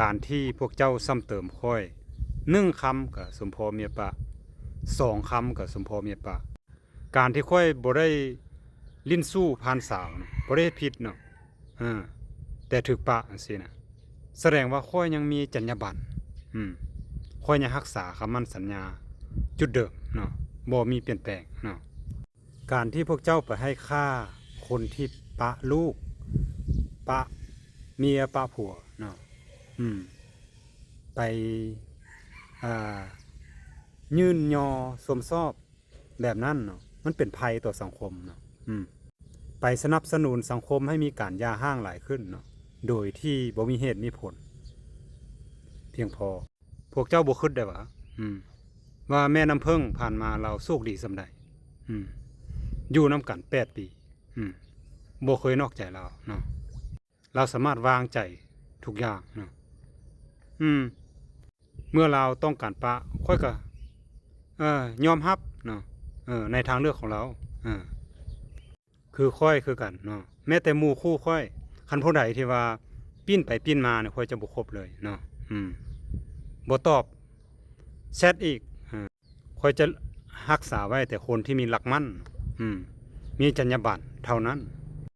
ການທີ່ພວກເຈົ້າຊ້ຳເຕີມຂ້ອຍ ໜຶ່ງຄຳກໍສົມພໍເມຍປະ ສອງຄຳກໍສົມພໍເມຍປະ. ການທີ່ຂ້ອຍບໍ່ໄດ້ຫຼິ້ນຊູ້ຜ່ານສາວນະ ບໍ່ໄດ້ເຮັດຜິດເນາະ ເອີ ແຕ່ຖືກປະຈັ່ງຊີ້ນະ ສະແດງວ່າຂ້ອຍຍັງມີຈັນຍາບັນ ອືມ ຂ້ອຍຍັງຮັກສາຄຳໝັ້ນສັນຍາຈຸດເດີມເນາະ ບໍ່ມີປ່ຽນແປງເນາະ. ການທີ່ພວກເຈົ້າໄປໃຫ້ຄ່າຄົນທີ່ປະລູກ ປະເມຍ ປະຜົວເນາະ ອືມ ໄປ ອ່າ ຍື່ນຍໍຊົມຊອບແບບນັ້ນເນາະ ມັນເປັນໄພຕໍ່ສັງຄົມເນາະ ອືມ ໄປສະໜັບສະໜູນສັງຄົມໃຫ້ມີການຢ່າຮ້າງຫຼາຍຂຶ້ນເນາະ ໂດຍທີ່ບໍ່ມີເຫດມີຜົນພຽງພໍ. ພວກເຈົ້າບໍ່ຄິດໄດ້ຫວາ ອືມ ວ່າແມ່ນ້ຳເຜິ້ງຜ່ານມາລາວໂຊກດີສ່ຳໃດ ອືມ ຢູ່ນຳກັນແປດປີ ອືມ ບໍ່ເຄີຍນອກໃຈລາວເນາະ ລາວສາມາດວາງໃຈທຸກຢ່າງເນາະ ອືມ ເມື່ອລາວຕ້ອງການປະ ຂ້ອຍກໍ ເອີ ຍອມຮັບເນາະ ເອີ ໃນທາງເລືອກຂອງລາວ ເອີ ຄືຂ້ອຍຄືກັນເນາະ ແມ້ແຕ່ໝູ່ຄູ່ຂ້ອຍ ຄັນຜູ້ໃດທີ່ວ່າປີ້ນໄປປີ້ນມານີ້ ຂ້ອຍຈະບໍ່ຄົບເລີຍເນາະ ອືມ ບໍ່ຕອບແຊັດອີກ ເອີ ຂ້ອຍຈະຮັກສາໄວ້ແຕ່ຄົນທີ່ມີຫຼັກໝັ້ນ ອືມ ມີຈັນຍາບັນເທົ່ານັ້ນ.